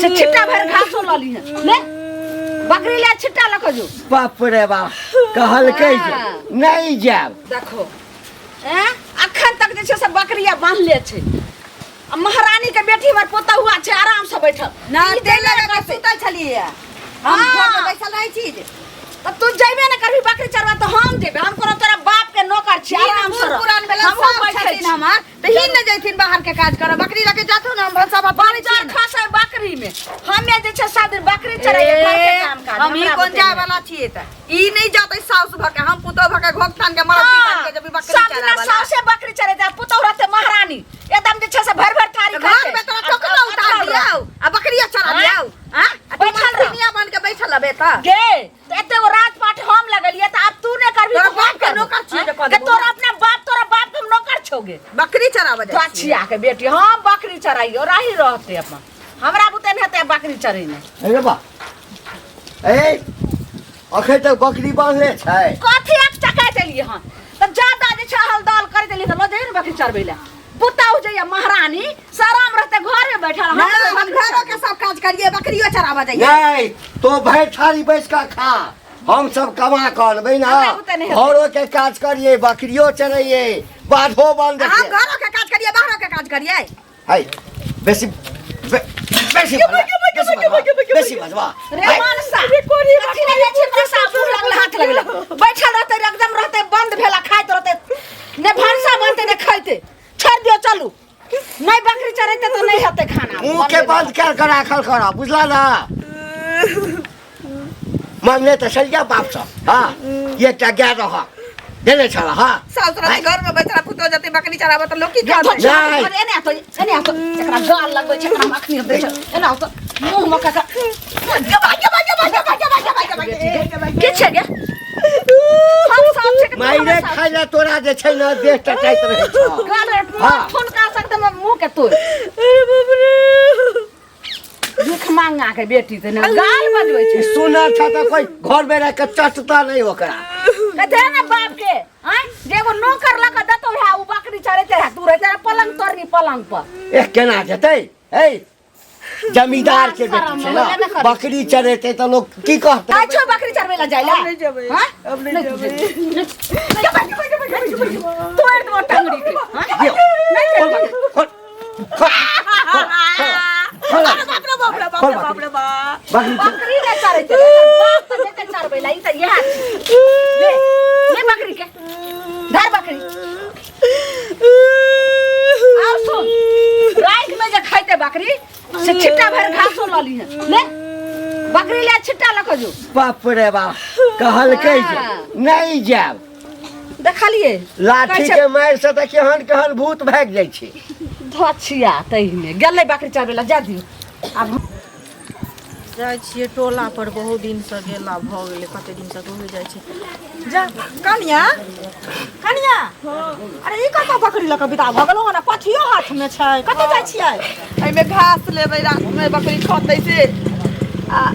से छिट्टा भरि घासो लऽ लीहे ले बकरी ले छिट्टा लऽ कऽ जो बाप रे बाप कहलकै जे हाँ। नहि जायब देखो हैं अखन तक जे छै से बकरिया बान्हले छै आ महारानी के बेटी हमर पोता हुआ छै आराम से बैठल ना ई तेल देले लगा के करतै। सुतल छलियै हम हाँ। घर में बैसल रहै छी जे तब तू जइबे ने करबी बकरी चरवा तो हम जेबे हम कोनो तोरा बाप के नौकर छी आराम से रह। पुरान बेला हमहूँ सब बैठल छथिन छी। हमर तऽ ही ने जैथिन बाहर के काज करऽ बकरी लके जाथु ने हम भनसा भात बनै बच्चा छियै ने। खसै बकरी में हमे जे छै सब दिन बकरी चराइए घर के काम काज हम ही हमरा कोन बुते जाय नहि। वाला छियै तऽ ई नहि जातै साउस भऽ के हम पुतोह भऽ के घोघ तान के मरब पीट के जब बकरी सब दिना चरावला साउसे बकरी चरेतै पुतोह रहतै महारानी एकदम जे छै से भरि भरि थारी घर में तोरा टोकरा उतार दियौ आ बकरिया चरा आँय? दियौ आँ? आ तू बैठल रह। मनसिनिया बन के बैठल रहबे तऽ गे तऽ एते गो राजपाट हम लगलियै तऽ आब तू नहि करबी तोरा तऽ हम बाप के करबो। नौकर छियै जे कऽ आँय? देबो। तोरा अपना बाप तोरा बाप के हम नौकर छौगे बकरी चराबऽ जाइ छियै। गछिया के बेटी हम बकरी चराइयो राही रहते अपन हमरा बुते नहि हेतै बकरी चरेने अरे बा ए अखन तक बकरी बान्हले छै कथी एक चकाइत एलियै हन तऽ ज्यादा जे छै हल दल करैत एलियै तऽ लऽ जइयै ने बकरी चरबै लए पुतहु जइया महारानी से आराम रहते घरे बैठल हम नहि, तऽ हम बकरी घरो के सब काज करियै बकरियो चराबऽ जाइयै नहीं तो भरि थारी बैस कऽ खा हम सब कमा कऽ अनबै ना हमरा बुते नहि हेतै। घरो के काज करिए बकरियो चरैये बाधो बन आ हम देखिए घरो के काज करियै बाहरो के काज करियै है बेसी बेसी बजबा, बेसी बजबा, बेसी बजबा रे मनसा कथी लए जाइ छी हमरा सासुर लगल हाथ लगल बैठल रहते एकदम रहते बंद भेला खाइत रहते ने भनसा बनते ने खैते छोड़ दियो चलू नहीं बकरी चरेते तो नहीं हेतै खाना मुंह के बंद कर के राखल कर बुझला ना मांगले तऽ सरिया बाप सब हाँ ये टा गाय रह देने छल हाँ साउस रहतै घर में बैठल पुतोह जतै बकरी चराबऽ तऽ लोक की कहतै नहि। एने आतो एने आतो एकरा गाल लगबै छै एकरा हम अखनी दै छै एना आतो मुंह में कका के छै गे हम साफ छै कि तू मायरे हमर साफ खाय ला तोरा जे छै ने देह टटाइत रहै छौ गाल रे हाँ। फोन का सकते में मुंह के तोड़ भीख मांगा के बेटी ते ने गाल बजबै छै सुनल छ तऽ कोई घर में रह के चटता नहीं ओकरा कथे ने बाप के आय जे एगो नौकर लऽ के देतौ है उ बकरी चरेते है तू रहते है पलंग तोड़नी पलंग पर ए केना जेतै ए जमींदार के बेटी छै ना बकरी चरेतै तऽ लोग की कहतै आइ छौ बकरी चरबै ला जाइ ला नहि जेबै हाँ? अब नहि जेबै तोड़ देबो टंगड़ी के हाँ? दियौ। खोल बकरी, खोल खोल खोल अरे बाप रे बाप रे बाप रे बाप रे बाप बकरी खोल। बकरी नहि चरै छै एकर बाप तऽ जेतै चरबै ला ई तऽ इएह छै ले ले बकरी के धर बकरी आर सुन राति में जे खैते बकरी से छिट्टा भरि घासो लऽ लीहे ले बकरी ले छिट्टा लऽ कऽ जो बाप रे बाप कहलकै जे हाँ। नहि जायब देखलियै लाठी कहै छै- के मारि से तऽ केहन केहन भूत भागि जाइ छै धछिया तहिने गेलै बकरी चरबै लए जा दियौ आब जाइ छियै टोला पर बहुत दिनसँ गेला भऽ गेलै कते दिनसँ घुमै जाइ छै जा कनिया कनिया अरे ई कतऽ बकरी लऽ कऽ विदा भऽ गेलहुँ हन पथियो हाथमे छै कतऽ जाइ छियै एहिमे घास लेबै रातिमे बकरी खतै से आ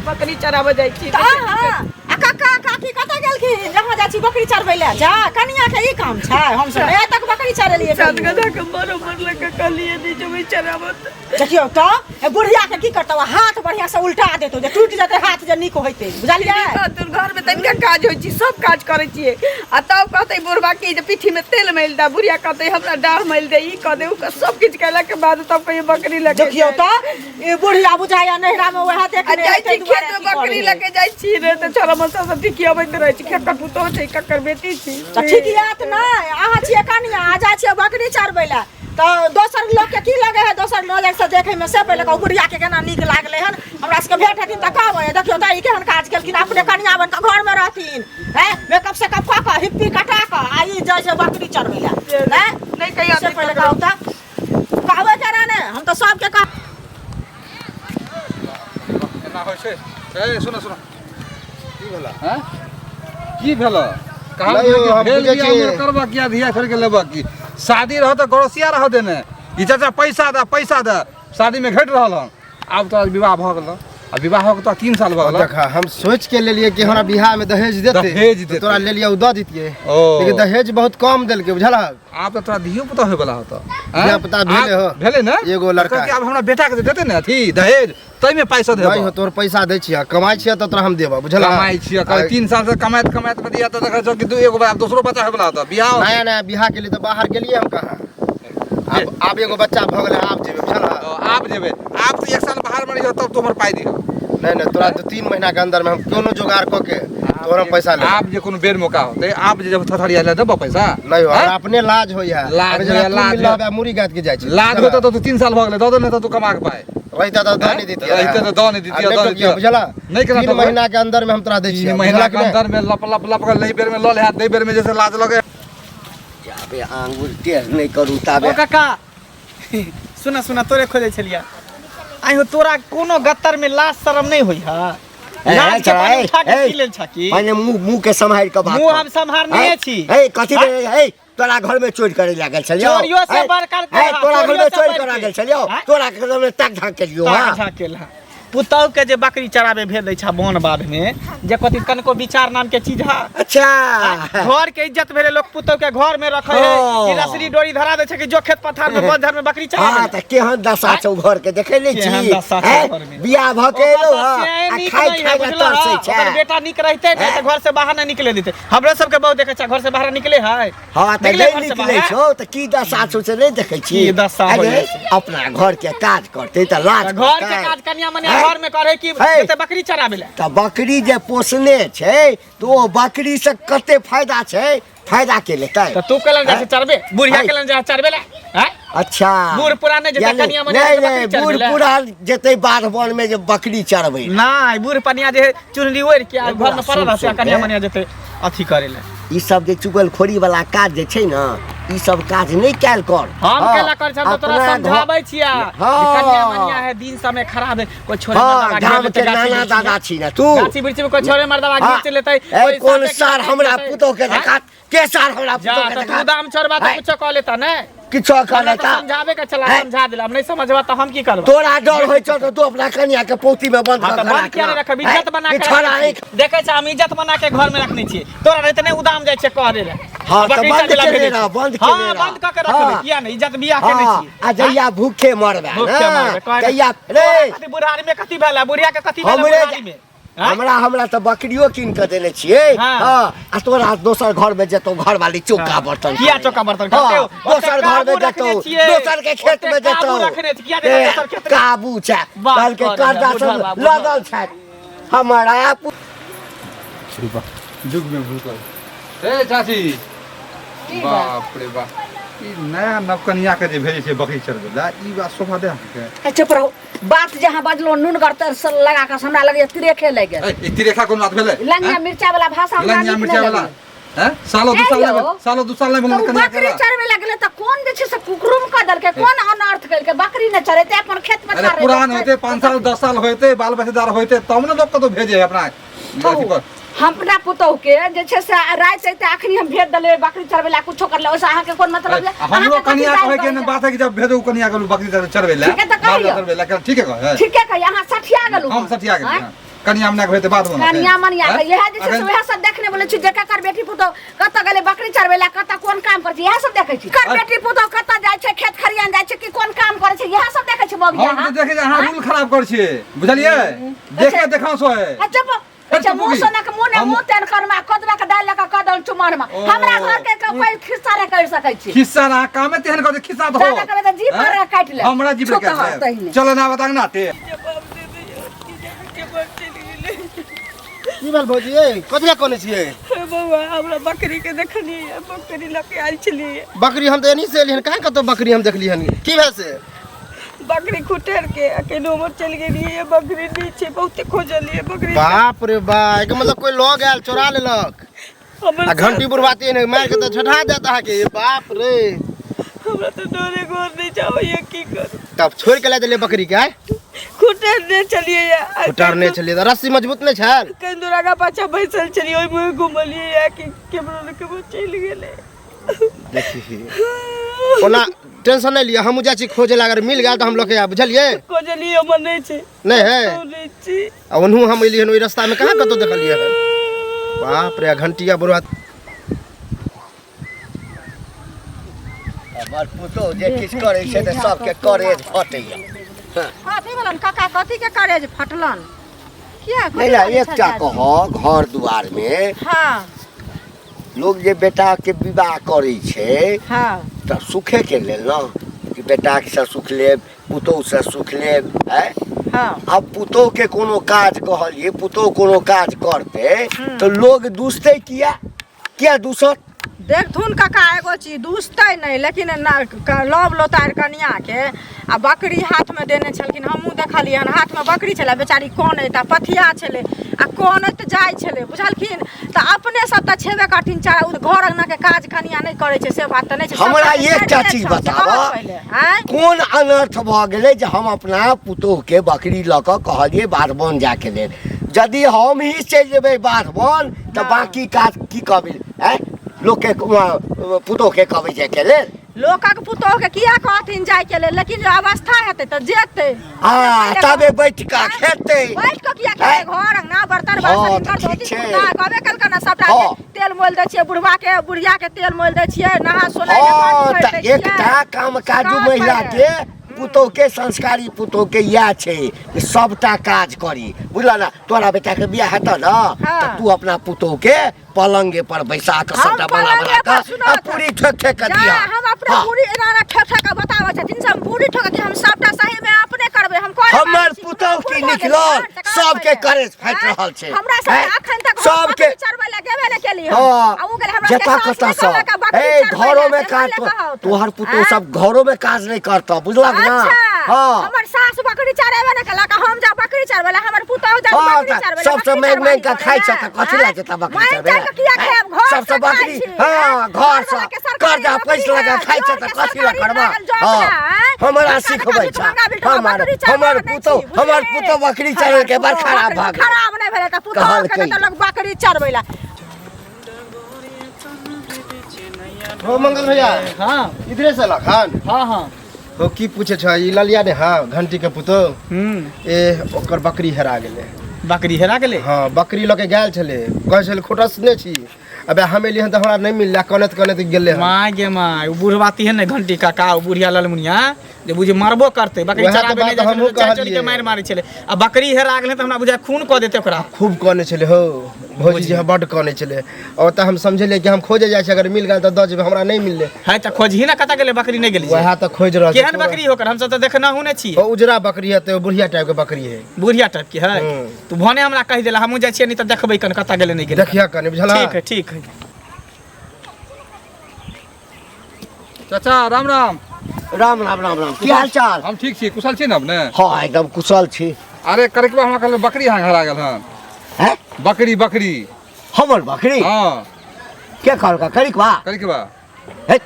बकरी चराबऽ जाइ छी तऽ अहाँ आ काका काकी कतऽ गेलखिन जहाँ जाइ छी बकरी चरबै लए जा कनिया के ई काम छै हमसब नहि आइ तक बकरी चरेलियै सात कहियो। गधा के बरोबर लऽ कऽ कहलियै नहि जेबै चराबऽ तऽ देखियौ तऽ ए बुढ़िया के की करतौ हाथ बढ़िया से उल्टा देतौ जे टूटि जेतै हाथ जे नीक होइतै बुझलियै तोर घर में तनिका काज होइ छै सब काज करै छियै आ तब कहतै बुढ़बा की जे पीठी में तेल मलि दे बुढ़िया कहतै हमरा डाँह मलि दे ई कऽ दे उ कऽ सब किछु कयला के बाद तब कहियो बकरी लऽ के देखियौ तऽ ई बुढ़िया बुझाइया नैहरा में वएह आ देखने जाइ हेतै छी दुआरे खेत में की करै बकरी है। लऽ के जाइ छी रे तऽ छोरा मसा सब ठिकियबैत रहै छै ककर पुतोह छै ककर बेटी छी तऽ ठीक यात नहि अहाँ छियै कनिया आ जाइ छियै बकरी चरबै लए तऽ दोसर लोकके की लगै है दोसर नजरसँ देखैमे से पहिले कहू बुढ़ियाके केना नीक लागलै हन हमरा सबके भेंट हेथिन तऽ कहबै देखियौ तऽ ई केहन काज केलखिन अपने कनिया बनि कऽ घरमे रहथिन हैं मेकअप सेकअप कऽ कऽ हिप्पी कटा कऽ आ ई जाइ छै बकरी चरबै लए हैं नहि कहिया से पहिले कहू तऽ कहबै केना ने हम तऽ सबके कह एना होइ छै ए सुन सुन की भेला हैं की भेल कहा नहीं यौ, हम भेल बुझै बियाह छियै। हमर करबा किया धिया फेर के लेबा की शादी रह तऽ गड़ोसिया रह देने ई चाचा पैसा दे पैसा दे शादी में घटि रहल हन आब तो विवाह भऽ गेल आ विवाह हो के तो 3 साल भऽ गेल। देखा, हम सोच के लेलिए कि हमरा बियाह में दहेज देते, दहेज तो देते। तोरा लेलिए उ दऽ दितिए। ओ। लेकिन दहेज बहुत कम देलकै, बुझल? आब तऽ तोरा धियो पुता होय वाला होतो। धिया पुता भेले हो। भेले ने? एगो लड़का। कहलकै आब हमरा बेटा के देते ने अथी दहेज, ताहिमे पैसा देबो। नहीं हो, तोर पैसा दै छियै, कमाइ छियै तऽ तोरा हम देबो, बुझल? कमाइ छियै, कहै 3 साल से कमाइत कमाइत में दिया तऽ देखै छौ कि दू एगो आब दोसरो बच्चा होय वाला होतो बियाह। नया नया बियाह के लिए तऽ बाहर गेलियै हम कहाँ। आब एगो बच्चा भऽ गेलै, आब जेबै, बुझल? आब जेबै, आब तऽ 1 साल बाहर में रहियो तब तू हमर पाइ दिहो। नहीं नहीं, तोरा 2-3 महीना के अंदर में हम कोनो जोगाड़ कऽ के तोरा पैसा ले। आब जे कोनो बेर मौका होतै, आब जे जब थथरिया ले देबो पैसा। नहीं हो, हैं? अपने लाज होइया। लाज अभी जेना होइया, तू लाज मिलल होइया। हबे, मुड़ी गाँथ के जाइ छी। लाज होतै तऽ तू 3 साल भऽ गेलै, दऽ दे ने तऽ तू कमा के पाइ। रहितै तऽ दऽ नहि दितियै। रहितै तऽ दऽ नहि दितियै, आ दऽ नहि दितियै। बुझला? नहि केना 3 देबै? महीना के अंदर में हम तोरा दै छियै। 3 महीना के बुझला कि नहि? अंदर में लप लप लप के लई बेर में लऽ ले, दै बेर में जैसे लाज लगे। जाबे आंगुर टेढ़ नहि करू ताबे। ओ काका, सुना सुना, तोरे खोजै छलियै। आइ हो, तोरा कोनो गत्तर में लाज शरम नहीं होई है? ए, लाज के ए, पानी उठा के ए, पी लेल छा की? माने मुंह मुंह के सम्हारि के बात मुंह कर। हम सम्हारने ए, छी। ए, कथी हाँ? भेलै? ए, तोरा घर में चोरी करे लागल छलियौ। चोरियो से ए, बड़का ए, तोरा घर चोरियो में से चोरी बढ़ करे के। लागल छलियौ। हाँ? तोरा घर में ताक झाँक केलियौ, ताक हाँ? झाँक केलहा। पुतहु के जे बकरी चराबे भेज दै छा वन बाध में, जे कथी कनको विचार नाम के चीज हा। अच्छा। घर के इज्जत भेले लोग पुतहु के घर में रखे है कि हाँ। रसरी डोरी धरा दै छै कि जो खेत पथार में वन झाड़ में बकरी चराबे। हाँ, तऽ केहन दशा छौ घर के देखै नहि छी? केहन दशा छौ हैं? घर में? बियाह भऽ के ओकर एलौ तऽ हँ, चैन आ नीक खाइ नहि है, खाइ लए बुझलह? तरसै ओकर छै। बेटा नीक रहिते ने तऽ घर से बाहर नहि निकले देते। हमरो सबके बहुत देखै छै घर से बाहर निकले है। हाँ, तऽ निकले नहि घर से निकलै बाहर? छौ तऽ की दशा छौ से नहि देखै छी? की दशा अरे, होइ छै? अपना घर के काज करतै तऽ लाज तऽ घर के करतै। काज कनिया मनिया हैं? घर में करे कि हैं? जेतै बकरी चराबै लए? तऽ बकरी जे पोसने छै तऽ ओ बकरी से कते फायदा छै, फायदा के लेतै? तऽ तू केलन जाइ छै चरबे? बुढ़िया हैं? केलन जाइ चरबे लए? हैं? अच्छा। बूढ़ पुरान नहि जेतै यानी- कनिया मनिया नहि के बकरी नहि, चरबै बूढ़ लए? पुरान जेतै बाध वन में जे बकरी चरबै लए। नहि, बूढ़ पनिया जे चुनरी ओढ़ि के आ घर में पड़ल रहतै आ सुन, कनिया सुन, मनिया जेतै अथी करे लए। ई सब जे चुगलखोरी वाला काज जे छै ने, ई सब काज नहि कयल कर। हम हाँ, केला कर छी? हम तऽ तोरा अपना घर- समझाबै छियै। हाँ। कनिया मनिया है, दिन समय खराब है, कोई छोड़े हाँ, मर्दावा घेर गाम लेतै के गाछी नाना वृक्षी में। दादा छी ने तू। गाछी वृक्षी में कोई छोड़े मर्दावा हाँ। घीच लेतै, ए, कोई कोन साथे के सार घीच हमरा लेतै। पुतोह के हाँ? देखा के सार हमरा जा पुतोह के तऽ तू देखा दाम छोड़बा तऽ हैं? कुछो कह लेता ने। किछो कह हमरा तऽ लेता। समझाबे के चला हैं? समझा देला, अब नहीं समझबा तऽ हम की करब? तोरा डर होइ छौ तऽ तू अपना कनिया के पौती में बंद हाँ कऽ तऽ के बंद किया राखना। नहि रखब? इज्जत बना हैं? के कि छोड़ा रखने आँखि छियै। देखै छै, हम इज्जत बना के घर में रखने छियै, तोरा रहते नहि उदाम जाइ छै कह रे। हाँ, तऽ बकरी बंद चरबै लए केने भेजै रह, छियै। बंद केने हाँ, रह। बंद कऽ के रखबै। हाँ। किया नहि? इज्जत बियाह केने हाँ, छियै। आ जहिया भूखे मरबे भूखे ने मरबै, कहै तहिया तोरा रे कथी बुढ़ारी में कथी भेलै? बुढ़िया के कथी भेलै हमरे बुढ़ारी में? आँय? हमरा हमरा तऽ बकरियो कीन कऽ देने छियै। हाँ। हाँ, आ तोरा दोसर घर में जेतौ घरवाली चौका बर्तन किया करे। चौका बर्तन हाँ, करतै? ओते दोसर घर में काबू रखने जेतौ, छियै। दोसर के खेत ओते में काबू जेतौ। रखने छियै, किया जेतौ ए, दोसर खेत में? काबू छै। बात कहलकै करे कर्जा बुढ़वा सब बुढ़वा। लदल छै हमरा युग में भूकल। ए चाची, बाप रे बाप, ई नया नवकनिया के जे भेजै छै बकरी चरबै लए, ई बात शोभा दे अहाँके? ए, चुप रहू। बात जे अहाँ बजलहुँ नूनगर तर से लगा कऽ, हमरा लगैए तिरेखे लागि गेल। ए, ई तिरेखा कोन बात भेलै? लंगिया मिर्चा वाला भाषा हमरा लंगिया नीक मिर्चा नहि वाला लगैए। हैं? सालो दू ए साल यौ। नहि भेल, सालो दू साल नहि भेल तऽ ओ कनिया बकरी के। चरबै लगलै तऽ कोन जे छै से कुकरुम कऽ देलकै, कोन अनर्थ केलकै? बकरी नहि चरेतै अपन खेत अरे पथार? पुरान होते, 5 साल 10 साल होते, बाल बच्चेदार होते, तब ने लोग कतौ भेजे है अपना अथी पर। हम अपना पुतोहु के जे छै से राति अइते अखनी हम भेज देलियै बकरी चरबै लए, कुछो करले, ओहिसँ अहाँके कोन मतलब ये? हमरो अहाँके कथी कनिया जाय कहै के ने करैए? बात है कि जब भेजू कनिया के बकरी चरबै लए, ठीके तऽ बाल कहियौ। चरबै लए, ठीके कहै। ठीके कहियै, अहाँ सठिया गेलहुँ। हम सठिया गेलियै। आँय? हँ। कनिया मनिया के हेतै बात बनतै। कनिया मनिया के इएह जे छै से अखन- उएह सब देखने बोलै छी जे ककर बेटी पुतोहु कतऽ गेलै बकरी चरबै लए, कतऽ कोन काम करै छै, इएह सब देखै छी। ककर बेटी पुतोहु कतऽ जाइ छै, खेत खरियान जाइ छै कि कोन काम करै छै, इएह सब देखै छी मौगिया। हम तऽ देखै छी अहाँ रूल खराब करै छियै, बुझलियै? देखे देखा सो है। आ चुप। अच्छा, मुँह सोना के मुँह ने मुँह तेन करमा कदवा के डाल लगा कदम चुमन में। ओ। हमरा घर के कोई खिस्सा नहीं कर सकै छी। खिस्सा ना कामे तेहन कर खिस्सा तो जादा करबै तऽ जीभ पर काटि लेब। हमरा जीभ छुप काटि रहत लेब। तहिने। चलो ना बता ना ते की भेल भौजी? ए, कथी लए कनै छियै? हे बौआ, हमरा बकरी के देखलियै, बकरी लऽ के आयल छलियै। बकरी हम तऽ एनी से एलिहन, कहाँ कतौ बकरी हम देखलिहन? की भेल से? बकरी खुटेर के अकेले उमर चलि गेलियै, बकरी नहि छै, बहुते खोजलियै बकरी। बाप रे बा, एकर मतलब कोई लऽ गेल, चोरा लेलक। हमर आ घंटी बुढ़बाती ने मारि के तऽ छठा देत अहाँके। बाप रे, हमरा तऽ डरे घर नहि जाबैया, की करू? तब छोड़ि के लए देलियै बकरी के? आँय? खुटेर नहि छलियै। खुटरने छलियै तऽ रस्सी मजबूत नहि छल? कनि दूर आगाँ पाछाँ बैसल छलियै, ओहिमे घुमलियै कि केम्हरो ने केम्हरो चलि गेलै। देखी, ओना टेंशन नहीं लिअ, हमहूँ जाइ छी खोजे ला, अगर मिल गेल तऽ हम लऽ के आयब, बुझलियै? खोजलियै हमर नहि छै। नहि है? कतौ नहि छी। आ ओनहु हम एलियै हन, ओहि रास्तामे कहाँ कतौ देखलियै हन। बाप रे, घंटिया बुढ़वा। हमर पुतोह जे किछु करै छै तऽ सबके करेज फटैया। कथी भेलन काका, कथी के करेज फटलन? किया कथी नहि बाजै एकटा छल कह, घर दुआरमे हाँ लोग जे बेटाके विवाह करै छै हाँ तऽ सुखेके लेल ने, कि बेटासँ सुख लेब, पुतोहसँ सुख लेब। आँय, हाँ आब पुतोहके कोनो काज कहलियै, पुतोह कोनो काज करतै तऽ लोग दुसतै किया? किया दूसत? देखथुन काका, एगो चीज दुसतै नहि, लेकिन लव लोतारि कनियाके आ बकरी हाथमे देने छलखिन। हमहूँ देखलियै हन, हाथमे बकरी छलै, बेचारी कनैत आ पथिया छलै आ कनैत जाइ छलै, बुझलखिन? तऽ अपने सब तऽ छेबे करथिन। चारा ओ घर अङ्गनाके काज कनिया नहि करै छै से बात तऽ नहि छै। हमरा सबटा एकटा करिते चीज छौ, से बताबऽ। कहत पहिले, आँय? कोन अनर्थ भऽ गेलै जे हम अपना पुतोहके बकरी लऽ कऽ कहलियै बाध बन जायके लेल? यदि हम ही चलि जेबै बाध बन तऽ बाँकी काज की कहबै? आँय, लोकके पुतोहके कहबै जायके लेल? लोकक पुतोहके किया कहथिन जायके लेल? लेकिन जे अवस्था हेतै तऽ जेतै। आ तबे बैठ कऽ खेतै। बैठ कऽ किया खेतै? घर अंगना, बर्तन हाँ, बासन, तऽ हिनकर ठीक धोती छै। कुर्ता कहबे केलकै ने सबटा। हाँ। तेल मोलि दै छियै बुढ़वा के, बुढ़िया के तेल मोलि दै छियै, नहा सोनाय के पानि हाँ भरि तऽ दै छियै। एकटा काम काजू काज महिला पहिले। के पुतोह के, संस्कारी पुतोह के इएह छै जे सबटा काज करी, बुझल ने? तोरा बेटा के बियाह हेतऽ ने हाँ। तऽ तू अपना पुतोह के पलंगे पर बैसा कऽ हम सबटा बना पलंगे बना पर कऽ सुनत। आ पूरी ठोक ठोक कऽ जा दिअ। हम अपना हाँ। पूरी एना एना ठेक ठेक के बताबै छथिन से हम पूरी ठोक के हम सबटा सही में अपने करबै, हम करे हमर वाली छी। पुतोह की बूढ़ भऽ गेलियै निकलल, हन, तऽ कहाँ सबके पहिले? करेज फाटि आँय? रहल छै। हमरा सब आँय? अखन तक हम सबके बकरी चरबै लए गेबे नहि केली हन। हाँ आ उ गेलै हमरा जतऽ सबके सास कतऽ नहि कहलक सब आ बकरी ए चरबै घरो लए, में से काज पहिले कहत। तोहर पुतोह आँय? सब घरो में काज नहि करतऽ, बुझलक ना? अच्छा हाँ हमर सास बकरी चरेबे नहि केलक, हम जा बकरी चरबै लए, हमर पुतोहु जा हाँ बकरी तऽ चरबै लए। सबसँ बकरी मांगि मांगि कऽ चरवाही खाइ छै करै तऽ कथी लए जेतऽ बकरी मांगि चरबै लए? चारि कऽ किया खायब? घर सबसँ से खाइ बकरी छी, हाँ आँय? घर से घरवला के सरकारी कर्जा नौकरी पैसा लगा है, खाइ छै जोर तऽ के कथी लए सरकारी करबऽ? लागल जॉब हाँ है, आँय? हमरा सरकारी सिखबै भीख छै मंगा बिटवा हमर बकरी चरबै हमर नहि पुतोह छी, हमर बुझलियै? पुतोह बकरी चरबै के बड़ पुतोह खराब बकरी भऽ गेल। खराब नहि भेलै तऽ पुतोह के कहलकै। तऽ लोक बकरी चरबै लए। हो मंगल भैया। हाँ। इधरे से लखन? हाँ हाँ। हो, की पूछे छ, ई ललिया ने, हाँ, घंटी के पुतोह। हम्म। ए ओकर बकरी हेरा गेलै। बकरी हेरा गेलै? हाँ, बकरी लऽ के गेल छलै, कहै छलै खोटस नहि छी। अबे हम एलियै हन तऽ हमरा नहि मिललै, कनैत कनैत गेलै हन। माय गे my, ओ बुढ़वा तिहे ने घंटी काका, ओ बुढ़िया ललमुनिया जे बुझे मारबो करतै। बकरी वएह तऽ चराबे बात नहि जाइ हमहूँ छलै, चारि चोरी के कहलियै। मारि मारै छलै आ बकरी हेरा गेलै तऽ हमरा बुझाय खून कऽ देतै ओकरा। खूब कनै छलै हो भौजी जी, बड्ड कनै छलै। और तऽ हम समझलियै कि हम खोजे जाइ छी, अगर मिल गेल तऽ दऽ जेबै। हमरा नहि मिललै। है तऽ खोजही ने, कतऽ गेलै बकरी, नहि गेलै? वएह तऽ खोजि रहल छी। केहन बकरी होकर? हमसब तऽ देखनहु नहि छियै। ओ उजरा बकरी है, तऽ बुढ़िया टाइप के बकरी है। बुढ़िया टाइप के है? हम्म। तू भने हमरा कहि देला, हमहूँ जाइ छियै, नहि तऽ देखबै कन कतऽ गेलै नहि गेलै। देखिया कनि, बुझला? ठीक है, ठीक है। चाचा, राम राम। राम राम, राम राम। की हाल चाल? हम ठीक छी, कुशल छी ने अपने? हाँ, एकदम कुशल छी। अरे करिकबा हमरा कहल बकरी अहाँ हरा गेल हन। हैं? बकरी, बकरी। हमर बकरी? हाँ। के कहलका करिकबा? करिकबा। हे,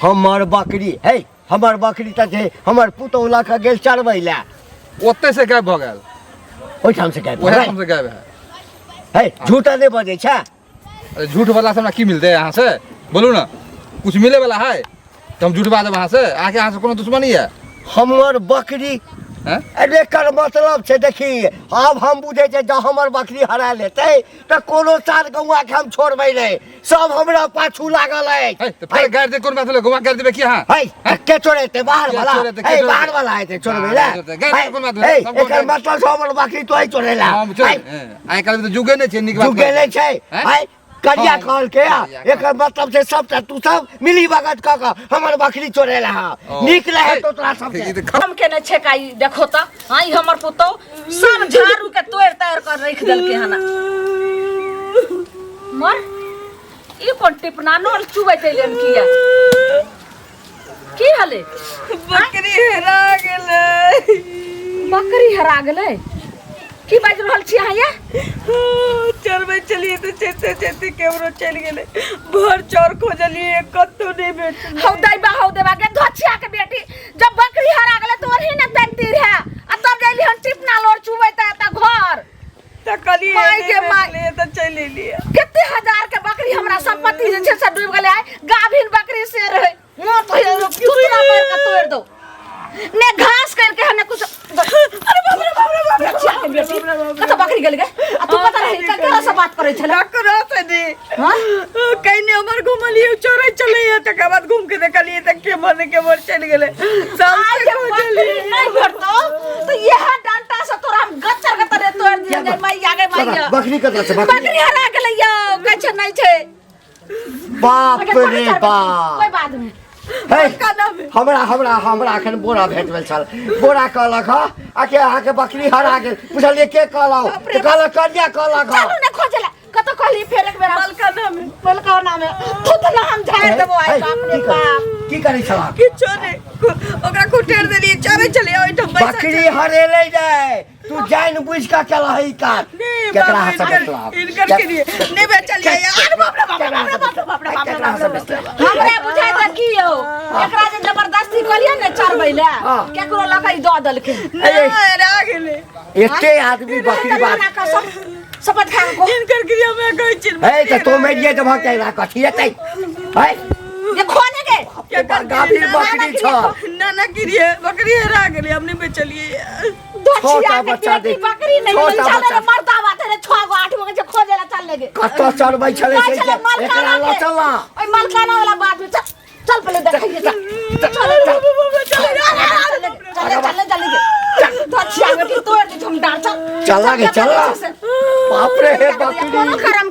हमर बकरी हे, हमर बकरी तऽ छै हमर पुतोह लऽ कऽ गेल चरबै लए। ओतै से गायब भऽ गेल। ओहिठाम से गायब भऽ ओएह गेल? ठाम से गायब है। हे, झूठा नहि बजै छै? अरे झूठ वाला से हमरा की मिलतै अहाँ से? बोलू ने, कुछ मिले वाला है तऽ हम झूठ बाजब अहाँ से? अहाँके अहाँ से कोनो दुश्मनी है? हमर बकरी हैं? अरे एकर मतलब छै, देखी, आब हम बुझै छै, जँ हमर बकरी हरा लेतै तऽ कोनो साल गौआ के हम छोड़बै नहि। सब हमरा पाछू लागल अछि। है तऽ फेर गारि दे, कोन बात भेलै? गौआ गारि देबै की अहाँ? है, तऽ के चोरेतै? बाहर के वाला? चोरेतै, के है, चोरेतै? बाहर वाला हेतै चोरबै बाहर लए? चोरेतै, गारि दे, कोन बात भेलै? है, सब गौआ एकर गारि- मतलब छै हमर बकरी तोही चोरेला। हम चोर है, आइ काल्हि तऽ जुगे नहि छै नीक बात जुगे नहि छै। हैं? है, करिया हाँ, कहलकै आ, करिया एकर मतलब छै सबटा तू सब मिली भगत कऽ कऽ हमर बकरी चोरेला हँ। ओ। नीक रहै तो तोरा सबके। ई तऽ हम केने छै का ई? देखो तऽ, हाँ, ई हमर पुतोह सब झाड़ू के तोड़ि ताड़ि कर रखि देलकै हन। मर, ई कोन टिपना नोर चुबैत एलै हन? किया, की हले? बकरी हेरा गेलै। बकरी हरा गेलै? की बाजि रहल छी अहाँ ये? चरबै छलियै तऽ चैते चैते केमरो चलि गेलै। भर चौर खोजलियै, कतौ नहि भेटलै। हौ दैबा, हौ देबा के धोछिया के बेटी, जब बकरी हरा गेलै तो ओरही ने तन तीर है आ तब गेली हन टिपना लोर चुबैत त घर। तऽ कहलियै माय नहि गे माय। भेटलै तऽ चलि एलियै। कते हजार के बकरी, हमरा संपत्ति जे छै से डूबि गेलै। आइ गाभिन बकरी से रहै, मोर तो चुतरा मारि कऽ चोरै छलै ककरो से दी कहीं हमर घुमलिए चोरै चलैए तकर बाद घूम के देखलिए तऽ के मर के मर चलि गेलै आइ सबसे जे बकरी नहि भेटतौ तऽ इएह डंटा से तोरा हम गच्चर गत्तर रे तोड़ दिए गे मैया गे मैया बकरी कतऽ छै बकरी बकरी हरा गेलै यौ कहै छै नहि छै बाप रे कोई बाप बात नहि हे, हमरा हमरा हमरा अखन बोरा भेट भेल छल बोरा कहलक हँ आ के अहाँके बकरी हरा गेल पुछलियै के कहलक तऽ कहलक कनिया कहलक हँ चलू ने खोजला कतऽ कहली फेर एक बेर मलकाना में मलकाना में तू तऽ ना हम झाड़ि देबो आइ हे, बाप रे की करै- बाप की करै छलह किछो नहि ओकरा कुटेर देलियै चरै छलियै ओहिठाम बैसल बकरी हरेले जाय तू जान बुझ कऽ केलह ई काज नहि केकरा बाबू हाथ से इनकर बेचलह इनकर के लिए नहि बेचलियै यार बाप रे बाप रे बाप रे बाप रे बाप रे केकरा हाथ से बेचलह हमरा बुझाइ तऽ की यौ एकरा जे जबरदस्ती कहलियै ने चरबै लए हाँ। केकरो लऽ कऽ ई दऽ देलकै नहि हरा गेलै एते आदमी बकरी बात ना कसम शपथ खा कऽ इनकर क्रिया में कहै छी हे तऽ तो मेरिए देबह केरा कथी एतै है ये खोने के गाभीर बकरी छ ना ना गिरिए बकरी हरा गेलै हम नहि बेचलियै छोटा बच्चा देख बकरी नहीं छोटा चले बच्चा रे मरदा बात रे 6 गो 8 गो के खोजे ला चल लेगे कतऽ चरबै छलै जाइ से छलै एकरा मलकाना लऽ के चल ना ओइ मलकाना वाला बात में चल चल पहले देखिए चल चल चल चल चल चल के तो छिया बेटी तोड़ दे हम डाल चल चल गे चल बाप रे कोनो बकरी करम।